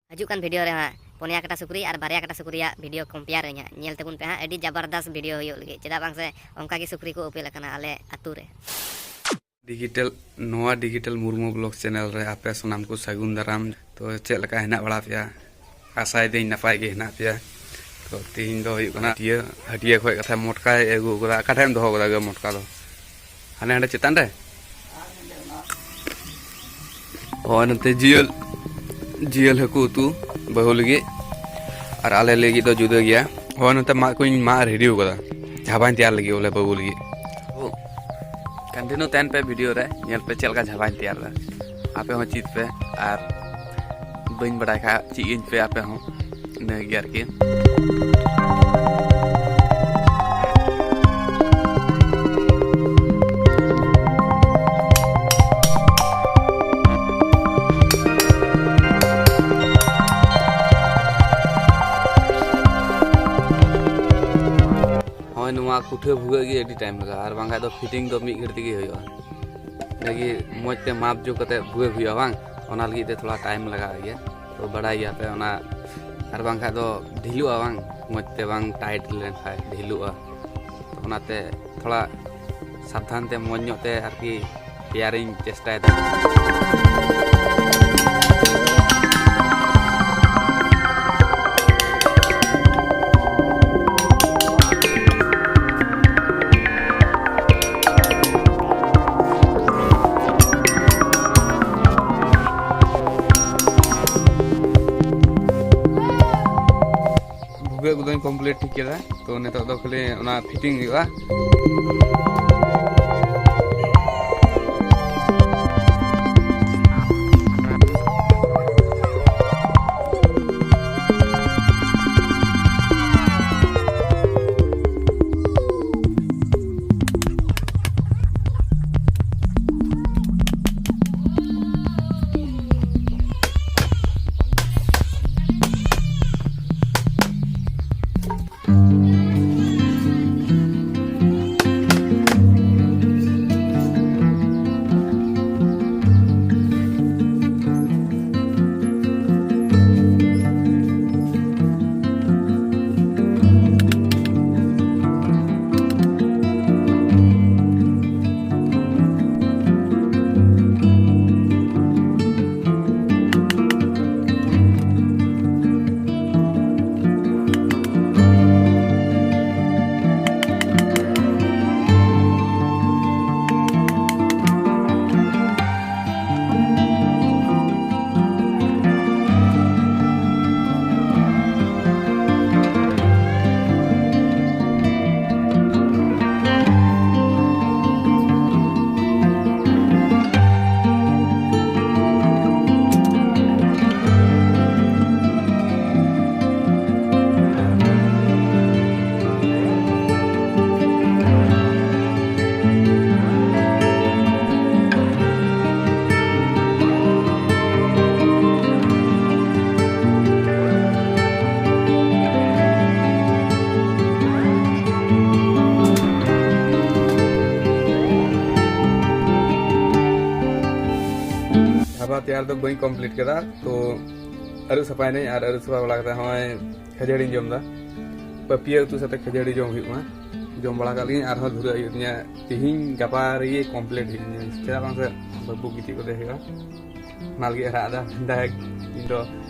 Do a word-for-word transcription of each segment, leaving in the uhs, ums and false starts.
ᱦᱤᱡᱩᱜ ᱠᱟᱱ ᱵᱷᱤᱰᱤᱭᱳ ᱨᱮ ᱦᱟᱸᱜ ᱯᱩᱱᱭᱟ ᱠᱟᱴᱟ ᱥᱩᱠᱨᱤ ᱟᱨ ᱵᱟᱨᱭᱟ ᱠᱟᱴᱟ ᱥᱩᱠᱨᱤᱭᱟᱜ ᱵᱷᱤᱰᱤᱭᱳ ᱠᱚᱢᱯᱮᱭᱟᱨ ᱟᱹᱧ ᱦᱟᱸᱜ᱾ ᱧᱮᱞ ᱛᱟᱵᱚᱱ ᱯᱮ ᱦᱟᱸᱜ, ᱟᱹᱰᱤ ᱡᱟᱵᱟᱨᱫᱟᱥ ᱵᱷᱤᱰᱤᱭᱳ ᱦᱩᱭᱩᱜ ᱞᱟᱹᱜᱤᱫ᱾ ᱪᱮᱫᱟᱜ ᱵᱟᱝ ᱥᱮ ᱚᱱᱠᱟ ᱜᱮ ᱥᱩᱠᱨᱤ ᱠᱚ ᱩᱯᱮᱞ ᱟᱠᱟᱱᱟ ᱟᱞᱮ ᱟᱹᱛᱩ ᱨᱮ᱾ ᱰᱤᱡᱤᱴᱟᱞ, ᱱᱚᱣᱟ ᱰᱤᱡᱤᱴᱟᱞ ᱢᱩᱨᱢᱩ ᱵᱞᱚᱜ ᱪᱮᱱᱮᱞ ᱨᱮ ᱟᱯᱮ ᱥᱟᱱᱟᱢ ᱠᱚ ᱥᱟᱹᱜᱩᱱ ᱫᱟᱨᱟᱢ᱾ ᱛᱚ, ᱪᱮᱫ ᱞᱮᱠᱟ ᱦᱮᱱᱟᱜ ᱵᱟᱲᱟ ᱯᱮᱭᱟ? ᱟᱥᱟᱭᱮᱫᱟᱹᱧ ᱱᱟᱯᱟᱭ ᱜᱮ ᱦᱮᱱᱟᱜ ᱯᱮᱭᱟ᱾ ᱛᱚ, ᱛᱤᱦᱤᱧ ᱫᱚ ᱦᱩᱭᱩᱜ ᱠᱟᱱᱟ ᱦᱟᱹᱴᱤᱭᱟᱹ, ᱦᱟᱹᱴᱤᱭᱟᱹ ᱠᱷᱚᱡ ᱠᱟᱛᱷᱟ ᱢᱚᱴᱠᱟᱭ ᱟᱹᱜᱩ ᱟᱠᱟᱫᱟ᱾ ᱚᱠᱟ ᱴᱷᱮᱱ ᱮᱢ ᱫᱚᱦᱚ ᱟᱠᱟᱫᱟ ᱜᱚ ᱢᱚᱴᱠᱟ ᱫᱚ? ᱦᱟᱱᱮ ᱦᱟᱸᱰᱮ ᱪᱮᱛᱟᱱ ᱨᱮ? ᱦᱳᱭ, ᱱᱚᱛᱮ ᱡᱤᱭᱟᱹᱞ, ᱡᱤᱭᱟᱹᱞ ᱦᱟᱹᱠᱩ ᱩᱛᱩ ᱵᱟᱹᱦᱩ ᱞᱟᱹᱜᱤᱫ, ᱟᱨ ᱟᱞᱮ ᱞᱟᱹᱜᱤᱫ ᱫᱚ ᱡᱩᱫᱟᱹ ᱜᱮᱭᱟ᱾ ᱦᱳᱭ, ᱱᱚᱛᱮ ᱢᱟᱜ ᱠᱚᱧ ᱢᱟᱜ ᱨᱮᱰᱤ ᱟᱠᱟᱫᱟ, ᱡᱷᱟᱵᱟᱧ ᱛᱮᱭᱟᱨ ᱞᱟᱹᱜᱤᱫ ᱵᱚᱞᱮ ᱵᱟᱹᱦᱩ ᱞᱟᱹᱜᱤᱫ᱾ ᱠᱚᱱᱴᱤᱱᱤᱭᱩ ᱛᱟᱦᱮᱱ ᱯᱮ ᱵᱷᱤᱰᱤᱭᱳ ᱨᱮ, ᱧᱮᱞ ᱯᱮ ᱪᱮᱫ ᱞᱮᱠᱟ ᱡᱷᱟᱵᱟᱧ ᱛᱮᱭᱟᱨ ᱮᱫᱟ᱾ ᱟᱯᱮ ᱦᱚᱸ ᱪᱮᱫ ᱯᱮ, ᱟᱨ ᱵᱟᱹᱧ ᱵᱟᱲᱟᱭ ᱠᱷᱟᱡ ᱪᱮᱫ ᱟᱹᱧ ᱯᱮ ᱟᱯᱮ ᱦᱚᱸ, ᱤᱱᱟᱹ ᱜᱮ ᱟᱨᱠᱤ᱾ ᱦᱳᱭ, ᱱᱚᱣᱟ ᱠᱩᱴᱷᱟᱹ ᱵᱷᱩᱜᱟᱹᱜ ᱜᱮ ᱟᱹᱰᱤ ᱴᱟᱭᱤᱢ ᱞᱟᱜᱟᱜᱼᱟ, ᱟᱨ ᱵᱟᱝᱠᱷᱟᱡ ᱫᱚ ᱯᱷᱤᱴᱤᱝ ᱫᱚ ᱢᱤᱫ ᱜᱷᱟᱹᱲᱤᱡ ᱛᱮᱜᱮ ᱦᱩᱭᱩᱜᱼᱟ᱾ ᱤᱱᱟᱹᱜᱮ ᱢᱚᱡᱽ ᱛᱮ ᱢᱟᱯ ᱡᱳᱜ ᱠᱟᱛᱮ ᱵᱷᱩᱜᱟᱹᱜ ᱦᱩᱭᱩᱜᱼᱟ ᱵᱟᱝ, ᱚᱱᱟ ᱞᱟᱹᱜᱤᱫ ᱛᱮ ᱛᱷᱚᱲᱟ ᱴᱟᱭᱤᱢ ᱞᱟᱜᱟᱜ ᱜᱮᱭᱟ᱾ ᱛᱚ, ᱵᱟᱲᱟᱭ ᱜᱮᱭᱟ ᱯᱮ ᱚᱱᱟ, ᱟᱨ ᱵᱟᱝᱠᱷᱟᱡ ᱫᱚ ᱰᱷᱤᱞᱩᱜᱼᱟ ᱵᱟᱝ, ᱢᱚᱡᱽ ᱛᱮ ᱵᱟᱝ ᱴᱟᱭᱤᱴ ᱞᱮᱱᱠᱷᱟᱡ ᱰᱷᱤᱞᱩᱜᱼᱟ᱾ ᱚᱱᱟᱛᱮ ᱛᱷᱚᱲᱟ ᱥᱟᱵᱫᱷᱟᱱ ᱛᱮ ᱢᱚᱡᱽ ᱧᱚᱜ ᱛᱮ ᱟᱨᱠᱤ ᱛᱮᱭᱟᱨᱤᱧ ᱪᱮᱥᱴᱟᱭᱮᱫᱟ᱾ ᱵᱷᱩᱜᱟᱹᱜ ᱠᱚᱫᱚᱧ ᱠᱚᱢᱯᱞᱤᱴ ᱴᱷᱤᱠ ᱠᱮᱫᱟ᱾ ᱛᱚ, ᱱᱤᱛᱚᱜ ᱫᱚ ᱠᱷᱟᱹᱞᱤ ᱚᱱᱟ ᱯᱷᱤᱴᱤᱝ ᱦᱩᱭᱩᱜᱼᱟ᱾ ᱛᱮᱭᱟᱨ ᱫᱚ ᱵᱟᱹᱧ ᱠᱚᱢᱯᱞᱤᱴ ᱠᱟᱫᱟ, ᱛᱚ ᱟᱹᱨᱩᱵ ᱥᱟᱯᱷᱟᱭ ᱱᱟᱹᱧ ᱟᱨ ᱟᱹᱨᱩᱵ ᱥᱟᱯᱷᱟ ᱵᱟᱲᱟ ᱠᱟᱛᱮ ᱦᱚᱸᱜᱼᱚᱭ ᱠᱷᱟᱹᱡᱟᱹᱲᱤᱧ ᱡᱚᱢ ᱮᱫᱟ᱾ ᱯᱟᱹᱯᱤᱭᱟᱹ ᱩᱛᱩ ᱥᱟᱛᱮ ᱠᱷᱟᱹᱡᱟᱹᱲᱤ ᱡᱚᱢ ᱦᱩᱭᱩᱜ ᱠᱟᱱᱟ᱾ ᱡᱚᱢ ᱵᱟᱲᱟ ᱠᱟᱜ ᱞᱤᱧ, ᱟᱨᱦᱚᱸ ᱫᱷᱩᱨᱟᱹᱜ ᱦᱩᱭᱩᱜ ᱛᱤᱧᱟ᱾ ᱛᱤᱦᱤᱧ ᱜᱟᱯᱟ ᱨᱮᱜᱮ ᱠᱚᱢᱯᱞᱤᱴ ᱦᱩᱭᱩᱜ ᱛᱤᱧᱟ, ᱪᱮᱫᱟᱜ ᱵᱟᱝ ᱥᱮ ᱵᱟᱹᱵᱩ ᱜᱤᱛᱤᱡ ᱠᱚᱫᱚ ᱦᱩᱭᱩᱜᱼᱟ᱾ ᱚᱱᱟ ᱞᱟᱹᱜᱤᱫ ᱨᱟᱜ ᱮᱫᱟ, ᱢᱮᱱᱫᱟᱭ, "ᱤᱧ ᱫᱚ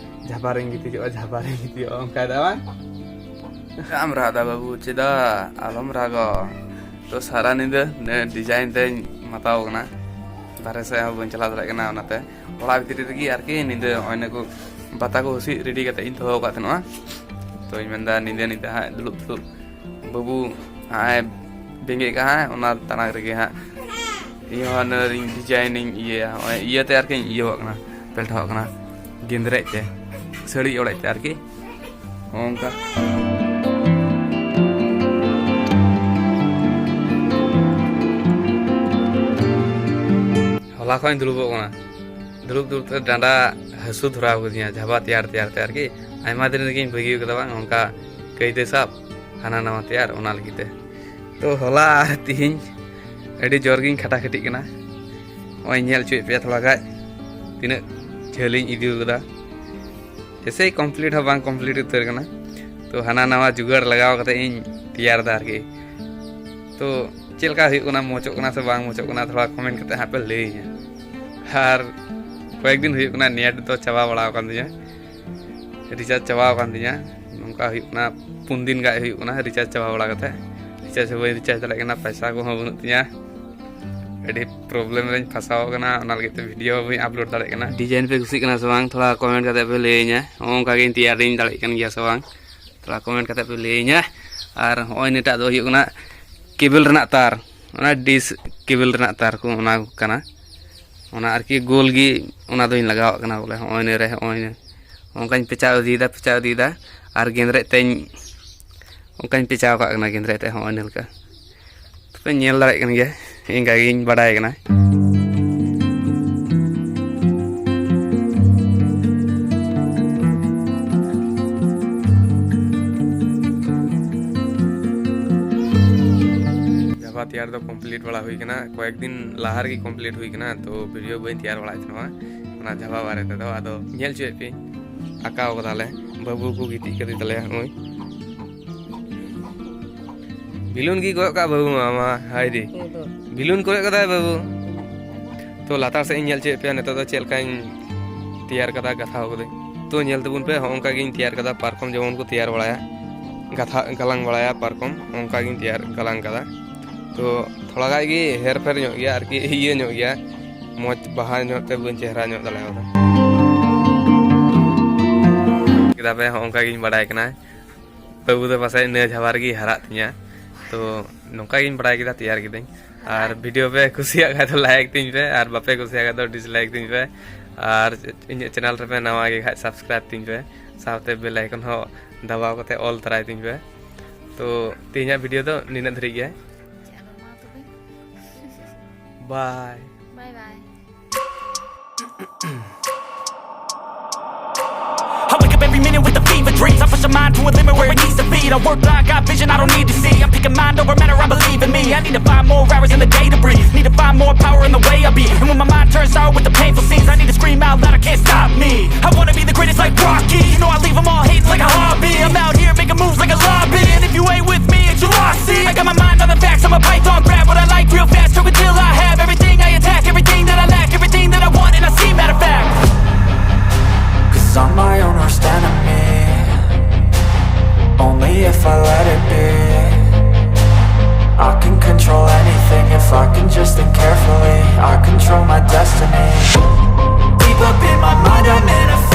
ᱡᱷᱟᱯᱟ ᱨᱮᱧ ᱜᱤᱛᱤᱡᱚᱜᱼᱟ, ᱡᱷᱟᱯᱟ ᱨᱮᱧ ᱜᱤᱛᱤᱡᱚᱜᱼᱟ", ᱚᱱᱠᱟᱭ ᱫᱟ ᱵᱟᱝ? ᱪᱮᱫᱟᱜ ᱮᱢ ᱨᱟᱜ ᱮᱫᱟ ᱵᱟᱹᱵᱩ, ᱪᱮᱫᱟᱜ? ᱟᱞᱚᱢ ᱨᱟᱜᱚᱜ᱾ ᱛᱚ ᱥᱟᱨᱟ ᱧᱤᱫᱟᱹ ᱰᱤᱡᱟᱭᱤᱱ ᱛᱮᱧ ᱢᱟᱛᱟᱣ ᱠᱟᱱᱟ, ᱵᱟᱨᱦᱮ ᱥᱮᱫ ᱦᱚᱸ ᱵᱟᱹᱧ ᱪᱟᱞᱟᱣ ᱫᱟᱲᱮᱭᱟᱜ ᱠᱟᱱᱟ᱾ ᱚᱱᱟᱛᱮ ᱚᱲᱟᱜ ᱵᱷᱤᱛᱨᱤ ᱨᱮᱜᱮ ᱟᱨᱠᱤ ᱧᱤᱫᱟᱹ ᱱᱚᱜᱼᱚᱭ ᱱᱩᱠᱩ ᱵᱟᱛᱟ ᱠᱚ ᱦᱩᱥᱤᱫ ᱨᱮᱰᱤ ᱠᱟᱛᱮ ᱤᱧ ᱫᱚᱦᱚ ᱟᱠᱟᱫ ᱛᱟᱦᱮᱱᱟ᱾ ᱛᱚᱧ ᱢᱮᱱᱫᱟ ᱧᱤᱫᱟᱹ ᱧᱤᱫᱟᱹ ᱦᱟᱸᱜ ᱫᱩᱲᱩᱵ ᱫᱩᱲᱩᱵ ᱵᱟᱹᱵᱩ ᱦᱟᱸᱜ ᱮ ᱵᱮᱸᱜᱮᱫ ᱠᱟᱜ ᱦᱟᱸᱜ, ᱚᱱᱟ ᱛᱟᱱᱟᱠ ᱨᱮᱜᱮ ᱦᱟᱸᱜ ᱤᱧ ᱦᱚᱸ ᱦᱟᱱᱟᱨᱤᱧ ᱰᱤᱡᱟᱭᱤᱱᱤᱧ ᱤᱭᱟᱹᱭᱟ᱾ ᱱᱚᱜᱼᱚᱭ ᱤᱭᱟᱹᱛᱮ ᱟᱨᱠᱤᱧ ᱤᱭᱟᱹᱣᱟᱜ ᱠᱟᱱᱟ, ᱯᱮᱞᱴᱷᱟᱣᱟᱜ ᱠᱟᱱᱟ ᱜᱮᱸᱫᱽᱨᱮᱡ ᱛᱮ, ᱥᱟᱹᱲᱤ ᱚᱲᱮᱡ ᱛᱮ ᱟᱨᱠᱤ᱾ ᱦᱚᱸᱜᱼᱚ ᱱᱚᱝᱠᱟ᱾ ᱦᱚᱞᱟ ᱠᱷᱚᱱ ᱤᱧ ᱫᱩᱲᱩᱵᱚᱜ ᱠᱟᱱᱟ, ᱫᱩᱲᱩᱵ ᱫᱩᱲᱩᱵ ᱛᱮ ᱰᱟᱸᱰᱟ ᱦᱟᱹᱥᱩ ᱫᱷᱚᱨᱟᱣ ᱠᱟᱫᱤᱧᱟ, ᱡᱷᱟᱵᱟ ᱛᱮᱭᱟᱨ ᱛᱮᱭᱟᱨ ᱛᱮ ᱟᱨᱠᱤ᱾ ᱟᱭᱢᱟ ᱫᱤᱱ ᱨᱮᱜᱮᱧ ᱵᱟᱹᱜᱤ ᱠᱟᱫᱟ ᱵᱟᱝ, ᱚᱱᱠᱟ ᱠᱟᱹᱭᱫᱟᱹ ᱥᱟᱵ, ᱦᱟᱱᱟ ᱱᱟᱣᱟ ᱛᱮᱭᱟᱨ, ᱚᱱᱟ ᱞᱟᱹᱜᱤᱫ ᱛᱮ᱾ ᱛᱚ ᱦᱚᱞᱟ ᱟᱨ ᱛᱤᱦᱤᱧ ᱟᱹᱰᱤ ᱡᱳᱨ ᱜᱤᱧ ᱠᱷᱟᱴᱟ ᱠᱷᱟᱹᱴᱤᱜ ᱠᱟᱱᱟ᱾ ᱱᱚᱜᱼᱚᱭ ᱧᱮᱞ ᱦᱚᱪᱚᱭᱮᱫ ᱯᱮᱭᱟ ᱛᱷᱚᱲᱟ ᱜᱟᱱ ᱛᱤᱱᱟᱹᱜ ᱡᱷᱟᱹᱞᱤᱧ ᱤᱫᱤ ᱠᱟᱫᱟ᱾ ᱮᱥᱮᱭ ᱠᱚᱢᱯᱞᱤᱴ ᱦᱚᱸ ᱵᱟᱝ ᱠᱚᱢᱯᱞᱤᱴ ᱩᱛᱟᱹᱨ ᱠᱟᱱᱟ᱾ ᱛᱚ ᱦᱟᱱᱟ ᱱᱟᱣᱟ ᱡᱩᱜᱟᱹᱲ ᱞᱟᱜᱟᱣ ᱠᱟᱛᱮ ᱤᱧ ᱛᱮᱭᱟᱨ ᱮᱫᱟ ᱟᱨᱠᱤ᱾ ᱛᱚ ᱪᱮᱫ ᱞᱮᱠᱟ ᱦᱩᱭᱩᱜ ᱠᱟᱱᱟ, ᱢᱚᱡᱚᱜ ᱠᱟᱱᱟ ᱥᱮ ᱵᱟᱝ ᱢᱚᱡᱚᱜ ᱠᱟᱱᱟ, ᱛᱷᱚᱲᱟ ᱠᱚᱢᱮᱱᱴ ᱠᱟᱛᱮ ᱦᱟᱸᱜ ᱯᱮ ᱞᱟᱹᱭᱟᱹᱧᱟ᱾ ᱟᱨ ᱠᱚᱭᱮᱠ ᱫᱤᱱ ᱦᱩᱭᱩᱜ ᱠᱟᱱᱟ, ᱱᱮᱴ ᱫᱚ ᱪᱟᱵᱟ ᱵᱟᱲᱟ ᱟᱠᱟᱱ ᱛᱤᱧᱟ, ᱨᱤᱪᱟᱨᱡᱽ ᱪᱟᱵᱟ ᱟᱠᱟᱱ ᱛᱤᱧᱟ᱾ ᱱᱚᱝᱠᱟ ᱦᱩᱭᱩᱜ ᱠᱟᱱᱟ, ᱯᱩᱱ ᱫᱤᱱ ᱜᱟᱱ ᱦᱩᱭᱩᱜ ᱠᱟᱱᱟ ᱨᱤᱪᱟᱨᱡᱽ ᱪᱟᱵᱟ ᱵᱟᱲᱟ ᱠᱟᱛᱮ᱾ ᱨᱤᱪᱟᱨᱡᱽ ᱦᱚᱸ ᱵᱟᱹᱧ ᱨᱤᱪᱟᱨᱡᱽ ᱫᱟᱲᱮᱭᱟᱜ ᱠᱟᱱᱟ, ᱯᱚᱭᱥᱟ ᱠᱚᱦᱚᱸ ᱵᱟᱹᱱᱩᱜ ᱛᱤᱧᱟ᱾ ᱟᱹᱰᱤ ᱯᱨᱚᱵᱞᱮᱢ ᱨᱮᱧ ᱯᱷᱟᱥᱟᱣ ᱠᱟᱱᱟ, ᱚᱱᱟ ᱞᱟᱹᱜᱤᱫ ᱛᱮ ᱵᱷᱤᱰᱤᱭᱳ ᱵᱟᱹᱧ ᱟᱯᱞᱳᱰ ᱫᱟᱲᱮᱭᱟᱜ ᱠᱟᱱᱟ᱾ ᱰᱤᱡᱟᱭᱤᱱ ᱯᱮ ᱠᱩᱥᱤᱜ ᱠᱟᱱᱟ ᱥᱮ ᱵᱟᱝ, ᱛᱷᱚᱲᱟ ᱠᱚᱢᱮᱱᱴ ᱠᱟᱛᱮ ᱯᱮ ᱞᱟᱹᱭᱟᱹᱧᱟ᱾ ᱱᱚᱜᱼᱚ ᱱᱚᱝᱠᱟ ᱜᱮᱧ ᱛᱮᱭᱟᱨᱤᱧ ᱫᱟᱲᱮᱭᱟᱜ ᱠᱟᱱ ᱜᱮᱭᱟ ᱥᱮ ᱵᱟᱝ, ᱛᱷᱚᱲᱟ ᱠᱚᱢᱮᱱᱴ ᱠᱟᱛᱮ ᱯᱮ ᱞᱟᱹᱭᱟᱹᱧᱟ᱾ ᱟᱨ ᱱᱚᱜᱼᱚᱭ ᱱᱤᱭᱟᱹᱴᱟᱜ ᱫᱚ ᱦᱩᱭᱩᱜ ᱠᱟᱱᱟ ᱠᱮᱵᱮᱞ ᱨᱮᱱᱟᱜ ᱛᱟᱨ, ᱚᱱᱟ ᱰᱤᱥ ᱠᱮᱵᱮᱞ ᱨᱮᱱᱟᱜ ᱛᱟᱨ ᱠᱚ, ᱚᱱᱟ ᱠᱟᱱᱟ᱾ ᱚᱱᱟ ᱟᱨᱠᱤ ᱜᱳᱞ ᱜᱮ, ᱚᱱᱟ ᱫᱚᱧ ᱞᱟᱜᱟᱣᱟᱜ ᱠᱟᱱᱟ ᱵᱚᱞᱮ, ᱦᱚᱸᱜᱼᱚᱭ ᱱᱤᱭᱟᱹ ᱨᱮ, ᱦᱚᱸᱜᱼᱚᱭ ᱱᱤᱭᱟᱹ᱾ ᱚᱱᱠᱟᱧ ᱯᱮᱸᱪᱟᱣ ᱤᱫᱤᱭᱮᱫᱟ, ᱯᱮᱸᱪᱟᱣ ᱤᱫᱤᱭᱮᱫᱟ, ᱟᱨ ᱜᱮᱸᱫᱽᱨᱮᱡ ᱛᱮᱧ, ᱚᱱᱠᱟᱧ ᱯᱮᱸᱪᱟᱣ ᱠᱟᱜ ᱠᱟᱱᱟ ᱜᱮᱸᱫᱽᱨᱮᱡ ᱛᱮ, ᱦᱚᱸᱜᱼᱚᱭ ᱱᱤᱭᱟᱹ ᱞᱮᱠᱟ᱾ ᱛᱚᱯᱮ ᱧᱮᱞ ᱫᱟᱲᱮᱭᱟᱜ ᱠᱟᱱ ᱜᱮᱭᱟ, ᱤᱱᱠᱟ ᱜᱤᱧ ᱵᱟᱰᱟᱭ ᱠᱟᱱᱟ᱾ ᱡᱟᱵᱟ ᱛᱮᱭᱟᱨ ᱫᱚ ᱠᱚᱢᱯᱞᱤᱴ ᱵᱟᱲᱟ ᱦᱩᱭ ᱠᱟᱱᱟ, ᱠᱚᱭᱮᱠ ᱫᱤᱱ ᱞᱟᱦᱟ ᱨᱮᱜᱮ ᱠᱚᱢᱯᱞᱤᱴ ᱦᱩᱭ ᱠᱟᱱᱟ, ᱛᱚ ᱵᱷᱤᱰᱤᱭᱳ ᱵᱟᱹᱧ ᱛᱮᱭᱟᱨ ᱵᱟᱲᱟᱭᱮᱫ ᱛᱟᱦᱮᱱᱟ᱾ ᱚᱱᱟ ᱡᱷᱟᱵᱟ ᱵᱟᱨᱮ ᱛᱮᱫᱚ ᱟᱫᱚ ᱧᱮᱞ ᱦᱚᱪᱚᱭᱮᱫ ᱯᱮ, ᱟᱸᱠᱟᱣ ᱠᱟᱫᱟᱞᱮ᱾ ᱵᱟᱹᱵᱩ ᱠᱚ ᱜᱤᱛᱤᱡ ᱠᱟᱛᱮ ᱛᱟᱞᱮᱭᱟ ᱱᱚᱜᱼᱚᱭ᱾ ᱵᱤᱞᱩᱱ ᱜᱮ ᱜᱚᱜ ᱠᱟᱜ ᱵᱟᱹᱵᱩ ᱢᱟᱢᱟ, ᱦᱟᱭ ᱨᱮ᱾ ᱵᱤᱞᱩᱱ ᱠᱚᱭᱚᱜ ᱠᱟᱫᱟᱭ ᱵᱟᱹᱵᱩ᱾ ᱛᱚ ᱞᱟᱛᱟᱨ ᱥᱮᱫ ᱤᱧ ᱧᱮᱞ ᱦᱚᱪᱚᱭᱮᱫ ᱯᱮᱭᱟ ᱱᱤᱛᱚᱜ ᱫᱚ ᱪᱮᱫ ᱞᱮᱠᱟᱧ ᱛᱮᱭᱟᱨ ᱠᱟᱫᱟ, ᱜᱟᱛᱷᱟᱣ ᱠᱟᱹᱫᱟᱹᱧ᱾ ᱛᱚ ᱧᱮᱞ ᱛᱟᱵᱚᱱ ᱯᱮ, ᱦᱚᱸᱜᱼᱚ ᱱᱚᱝᱠᱟ ᱜᱤᱧ ᱛᱮᱭᱟᱨ ᱠᱟᱫᱟ, ᱯᱟᱨᱠᱚᱢ ᱡᱮᱢᱚᱱ ᱠᱚ ᱛᱮᱭᱟᱨ ᱵᱟᱲᱟᱭᱟ, ᱜᱟᱛᱷᱟ ᱜᱟᱞᱟᱝ ᱵᱟᱲᱟᱭᱟ ᱯᱟᱨᱠᱚᱢ, ᱚᱱᱠᱟ ᱜᱤᱧ ᱛᱮᱭᱟᱨ ᱜᱟᱞᱟᱝ ᱠᱟᱫᱟ᱾ ᱛᱚ ᱛᱷᱚᱲᱟ ᱜᱟᱱ ᱜᱮ ᱦᱮᱨ ᱯᱷᱮᱨ ᱧᱚᱜ ᱜᱮᱭᱟ ᱟᱨᱠᱤ, ᱤᱭᱟᱹ ᱧᱚᱜ ᱜᱮᱭᱟ, ᱢᱚᱡᱽ ᱵᱟᱦᱟ ᱧᱚᱜ ᱛᱮ ᱵᱟᱹᱧ ᱪᱮᱦᱨᱟ ᱧᱚᱜ ᱫᱟᱲᱮᱭᱟᱫᱟ᱾ ᱠᱮᱫᱟ ᱯᱮ, ᱦᱚᱸᱜᱼᱚ ᱱᱚᱝᱠᱟ ᱜᱤᱧ ᱵᱟᱲᱟᱭ ᱠᱟᱱᱟ᱾ ᱵᱟᱹᱵᱩ ᱫᱚ ᱯᱟᱥᱮᱡ ᱱᱤᱭᱟᱹ ᱡᱷᱟᱵᱟ ᱨᱮᱜᱮᱭ ᱦᱟᱨᱟᱜ ᱛᱤᱧᱟ᱾ ᱛᱚ ᱱᱚᱝᱠᱟ ᱜᱤᱧ ᱵᱟᱲᱟᱭ ᱠᱮᱫᱟ, ᱛᱮᱭᱟᱨ ᱠᱤᱫᱟᱹᱧ᱾ ᱟᱨ ᱵᱷᱤᱰᱤᱭᱳ ᱯᱮ ᱠᱩᱥᱤᱭᱟᱜ ᱠᱷᱟᱡ ᱫᱚ ᱞᱟᱭᱤᱠ ᱛᱤᱧ ᱯᱮ, ᱟᱨ ᱵᱟᱯᱮ ᱠᱩᱥᱤᱭᱟᱜ ᱠᱷᱟᱡ ᱫᱚ ᱰᱤᱥᱞᱟᱭᱤᱠ ᱛᱤᱧ ᱯᱮ᱾ ᱟᱨ ᱤᱧᱟᱹᱜ ᱪᱮᱱᱮᱞ ᱨᱮᱯᱮ ᱱᱟᱣᱟ ᱜᱮ ᱠᱷᱟᱡ ᱥᱟᱵᱥᱠᱨᱟᱭᱤᱵ ᱛᱤᱧ ᱯᱮ, ᱥᱟᱶᱛᱮ ᱵᱮᱞ ᱟᱭᱠᱚᱱ ᱦᱚᱸ ᱫᱟᱵᱟᱣ ᱠᱟᱛᱮ ᱚᱞ ᱛᱟᱨᱟᱭ ᱛᱤᱧ ᱯᱮ᱾ ᱛᱚ ᱛᱮᱦᱮᱧᱟᱜ ᱵᱷᱤᱰᱤᱭᱳ ᱫᱚ ᱱᱤᱱᱟᱹᱜ ᱫᱷᱟᱹᱨᱤᱡ ᱜᱮ᱾ ᱪᱮᱫ ᱟᱫᱚ ᱢᱟ ᱛᱚᱵᱮ᱾ ᱵᱟᱭ᱾ ᱵᱟᱭ ᱵᱟᱭ᱾ I wake up every minute with a fever dreams. I push a mind to a limit where it needs to feed. I work blind, got vision I don't need to see. I'm picking mind over matter, I believe in me. I need to find more hours in the day to breathe. Need to find more power in the way I be. And when my mind turns sour with the painful scenes, I need to scream out loud, I can't stop me. I wanna be the greatest like Rocky. You know I leave 'em all hating like a hobby. I'm out here making moves like a lobby. And if you ain't with me, it's your loss. See, I got my mind on the facts. I'm a python, grab what I like real fast. Took until I have everything I attack, everything that I lack, everything that I want, and I see matter of fact. Cause I'm my own worst enemy. Only if I let it be. I can control anything if I can just think carefully. I control my destiny. Deep up in my mind, I manifest.